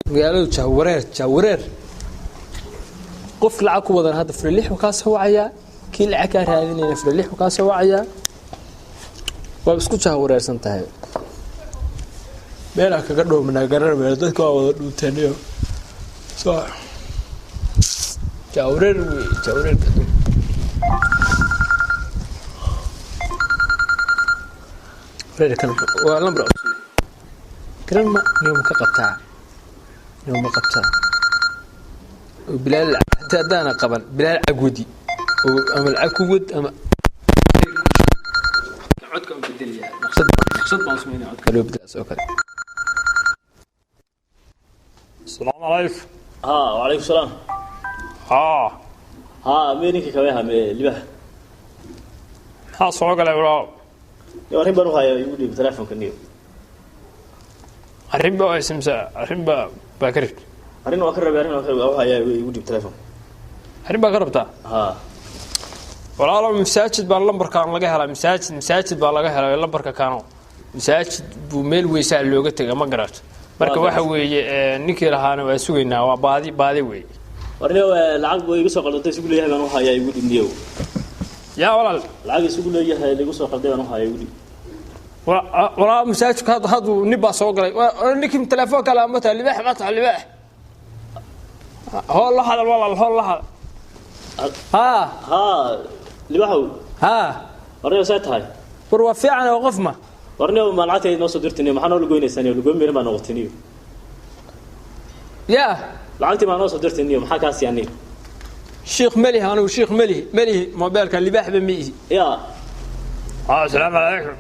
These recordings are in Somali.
Magaaladu jahwareer jahwareer. Qof lacag ku wadan hadda fure lix kaa soo wacayaa, kii lacag kaa raadinayna fure lix kaa soo wacayaa. Waa isku jahwareersan tahay. Meelaa kaga dhoomanaa garan meel dadka waa wada dhuunteeniyo soo jahwareer wey jahwareerka. Wareerkan waa lambar cusub, garan ma niyo ma ka qabtaa, niyo ma qabtaa oo bilaal hataa haddaana qaban bilaal cagwadi oo ama lacag ku wad ama codka u bedelaya. Naqshad naqshad baan sameynaya, codka loo bedelaas oo kale. Asalaamu calaykum. Haa, wacalaykum salaam. Haa. Haa, mee ninka kabeha mee libax? Maxaa soo galay, walaal? Niyo arrin baan u hayaa, igu dhiib telefonka niyo. Arrin baa haysa mise arrin baa ka rabta? Arrin waa ka rabay, arrin waa ka rabay, u hayaa, igu dhiib telefonka. Arrin baa ka rabtaa? Haa. Walaalo, masaajid baa lambarkaan laga helaa. Masaajid baa laga helay lambarka kano. Masaajid buu meel weysaa looga tega, ma garato? Marka waxa weeye ninkii lahaana waa sugaynaa, waa baadi baadi weeye. War niyo, lacag buu iga soo qaldantay isugu leeyahay baan u hayaa, igu dhiib niyo. Yaa walaal? Lacag isugu leeyahay lagu soo qalday baan u hayaa, igu dhiib. Walaal, masaajidka hadda hadduu nin baa soo galay. Ninkii telefoonka lahaa ma taha libaax? Ma taha libaax? Hool la hadal walaal, hool la hadal. Haa. Haa, libaxow. Haa. War niyo, see tahay? War waa fiican oo qof ma. War niyo, ma lacagtayda noo soo dirtay niyo? Maxaa noo lagoynaysaa niyo? Lagoyn meerin baa noqotay niyo. Yaa? Lacagtii baa noo soo dirtay niyo, maxaa kaa siiyaa niyo? Shiikh melihi anigu, shiikh melihi, melihi mobeelka libaaxba ma ihi. Yaa? Haa, asalaamu calaykum.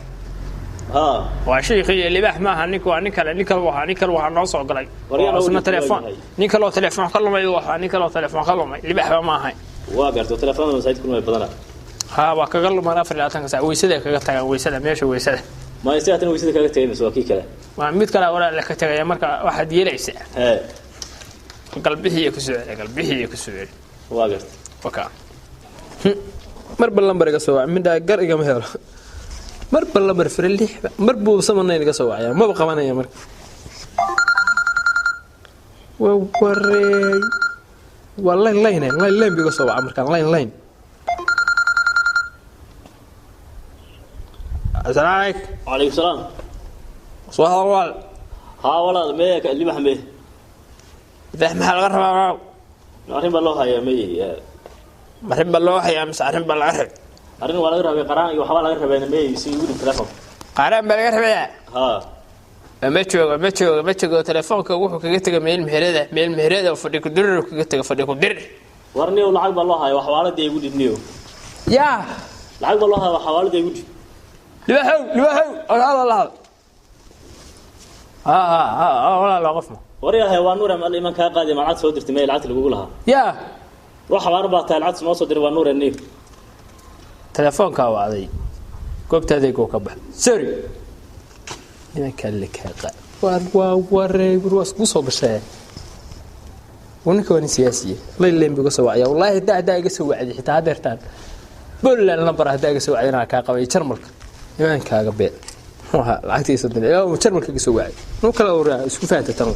Haa. Waa shiikhi, libaax maaha ninku, waa nin kale, nin kale wahaa, nin kale waxaa noo soo galay. War yaa oo isna noo telefoon yahay. Nin kaloo telefoon ka lumay uu ahaa, nin kaloo telefoon ka lumay, libaaxba ma ahayn. Waa gartay, telefoonada masaajid kulmay badanaa. Haa, waa kaga lumaan 24-ka saac, weysada kaga tagaan, weysada meesha weysada. Ma si haatan weysada kaga tagay mise waa kii kale? Waa mid kale walaal ka tagaya. Marka waxaad yeelaysaa hee galbixiiyo ku soo celi, galbixiiyo ku soo celi. Waa gartay. Waka marba lambar iga soo wac, midhaa gar igama helo. Marba lambar fure lix mar buu samanayn iga soo wacaya, maba qabanaya. Marka waa wareey, waa line line line line buu iga soo waca markaan line line. Asalaamu calaykum. Wacalaykum salaam. Soo hadal walaal. Haa walaal, mee libax mee? Libaax maxaa laga rabaa, walaal? Arrin baa loo hayaa mee. Arrin baa loo hayaa mise arrin baa laga rabay? Arrin waa laga rabay, qaraan iyo waxbaa laga rabeen mee, si igu dhiib telefoon. Qaaraan baa laga rabayaa? Haa. Ma joogo, ma joogo, ma joogo. Telefoonka wuxuu kaga tegay meel meherada, meel meherada oo fadhi ku dirir kaga tegay, fadhi ku dirir. War niyo, lacag baa loo hayaa, xawaaladii igu dhiib niyo. Yaa? Lacag baa loo hayaa, xawaaladii igu dhiib. Libaaxow, libaaxow, walaal la hadal. Haa haa haa, walaal waa qof ma. War yahay, waa nuur ama iman kaa qaaday, ma lacag soo dirtay mee lacagta lagugu lahaa? Yaa? Ruux xabaar baa tahay, lacagta noo soo diray, waa nuur niyo. Telefoonkaa wacday, goobta adeegoo ka bax. Sorry, nimankaa la kaa waar waa wareey, war waa iskugu soo gashee. War ninka waa nin siyaasiya, layleen buu iga soo wacaya. Wallaahi haddaa iga soo wacday xitaa haddeertaan Poland lambar haddaa iga soo wacday inaa kaa qabay. Jarmalka nimankaaga beel muxuu ahaa lacagtiisa 30 ilaa uu Jarmalka iga soo wacay nuu kala waraa isku fahanta tan.